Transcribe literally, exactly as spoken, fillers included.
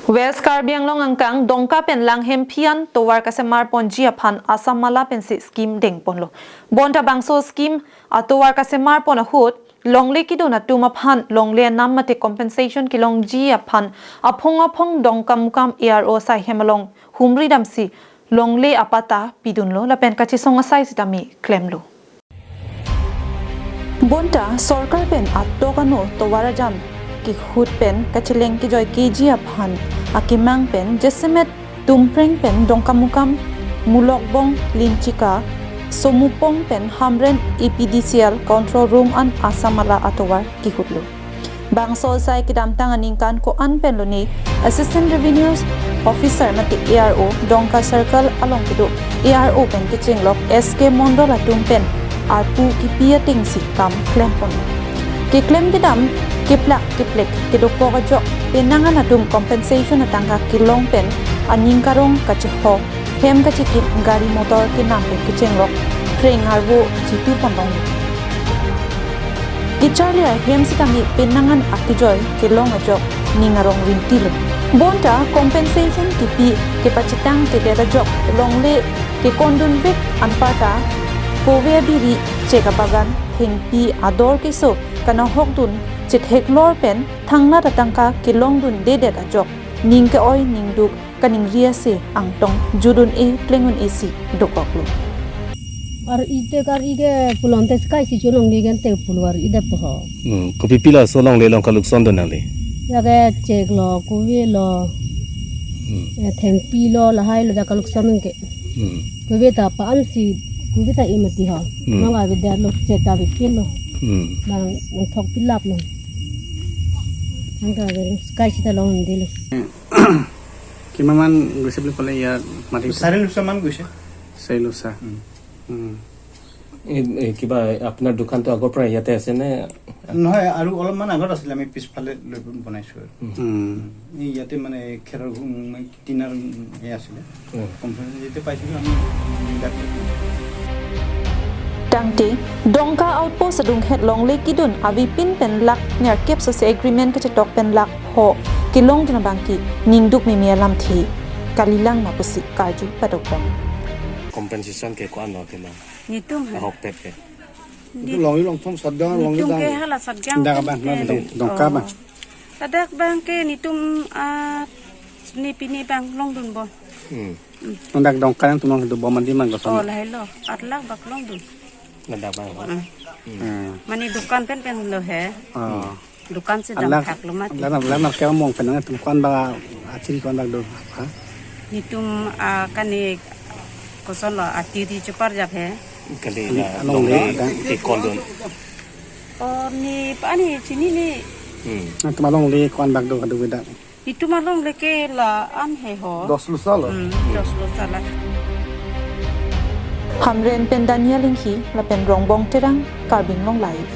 West Karbi Anglong angkang Dongka pen Langhem Phian tovar kasemar ponji aphan Assam Mala pensi scheme dengponlo. Bonta bangso scheme atovar kasemar pon ahut longle kidun atum aphan longle anam mate compensation kelongji aphan aphong aphong Dongkamukam A R O asaihem along humri damsi longle apatta pidunlo lapen kachesong asai sitame klemlo. Bonta sorkar pen atok ano tovar ajam kehut pen kacheleng kejoi keji aphan akemang pen jasemet Tumpreng pen Dongkamukam, Mulokbong, Linchika, Somupong pen Hamren A P D C L control room an Assam Mala atovar kehutlo. Bangso asai kedamtang aningkan ko-an pen lone Assistant Revenue Officer mate A R O Dongka Circle along kedo A R O pen kechenglok S K Mondol atum pen arpu kipi atengsi kam klempon. Keklem kedam keplak keplek kedokok ajok penang an atum compensation atangka kelong pen aning karong kacheho hem kachekip gari motor kenam pen kechenglok preng arvo chitupon long. Kecharli ahem sitame penang an akejoi kelong ajok ning arong rintilo. Bonta compensation kipi kepachetang kedet ajok longle kekondunvek anparta kove abiri, chek abagan, thengpi ador keso kanahokdun chetheklor pen thangnat atangka kelongdundedet ajok ning ke-oi ningduk kaningri ase angtong judun-e pleng un-esi dokoklo. Ar-i te kar-i ke pulote sky si chunong ni gente pulo ar-i det po ho. Hmm, kopi pi laso longle along kalukson do nangli? Lake chek lo, kove lo, Hmm. eh, thengpi lo, lahai lo dak kalukson ke. Hmm. Kove ta pa-an si, kove ta imati ho. Hmm. Nong avedet lo, chek ta avepin lo. Hmm. Bang, bang thok pilap lo. Angka avelo, sky si ta longde lo. কিমানমান গৈছে বুলি ক'লে ইয়াত মাটি? চাৰি লোচামান গৈছে। চাৰি লোচা। উম। উম। এই, এই কিবা আপোনাৰ দোকানটো আগৰ পৰা ইয়াতে আছে নে? নহয়, আৰু অলপমান আগত আছিলে, আমি পিছফালে লৈ বনাইছোঁ আৰু। উম। উম। এই ইয়াতে মানে খেৰৰ ঘৰ, উম, মানে টিনাৰ, উম, এই আছিলে। উম। কম্পেনচেশ্যন যেতিয়া পাইছিলোঁ আমি ইয়াতে Tangte, Dongka outpost adunghet longle kidun avepin pen lakh nerkep sose agreement kachetok pen lakh pho kelongdun abangke ningduk meme alamthe kalilang ma pusi karju padokpon. Compensation ke ko-an lo ke ma? Netum ha. Ahokpet ke. Ni- Itu longle longthom satgang, longle netum ke dang. Hala satgang Dang kan abang, ke. Dong-, Dongka abang. Oh. Ladak abangke netum, ah, ne pine abang longdunbom. Hmm. Hmm. Dak Dongka nangtum along itu bom andi man koson. Oh, lahai lo. Atlak bak longdun. Ladak abang. Hmm. Hmm. Hmm. Mane dukan pen pen lo he. Oh. Dukan si Atlak, dam thak lo mati. Atlak, atlak, atlak kya mong pen nangtum ko-an abang atiri ko-an abang do. Ha? Netum, ah, kani koson lo atiri chepar jak he. Kali Kali la along longle le ada. Ke kondun. Oh, ne pa-an ne chinine. Hmm. Nangtum along le ko-an abang do kadu beda. Netum along le ke la-an he ho. Dos lusa lo. Hmm, dos lusa la. Hamren pen Daniel Inghi, lapen Rongbong Terang, Karbi Anglong Live.